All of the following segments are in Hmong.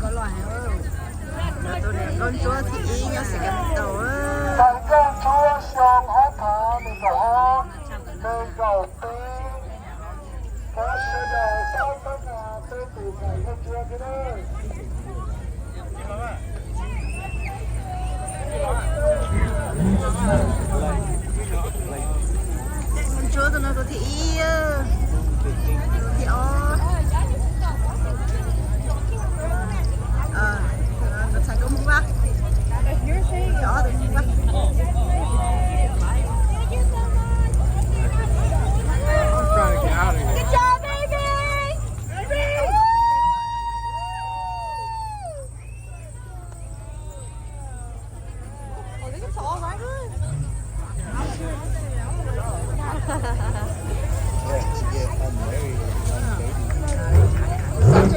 Tus niam nkauj ntsuab thib ib nyob Singapore. Niam nkauj ntsuab xyoo ob phav nees nkaum ob, nees nkaum peb, pab sawv daws pab pab nas tej tus niam nkauj ntsuab thiab na. Ntsuab tus no tus thib ib, tus thib ob. Tus txhais koj Hmoob Vaj, tus thib ob tus Hmoob Vaj. Good job, baby!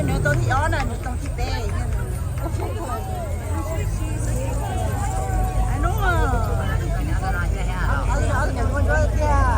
Nws tau thib ob na, nws tau thib peb. Hnub no, ob tug niam nkauj ntsuab tiag.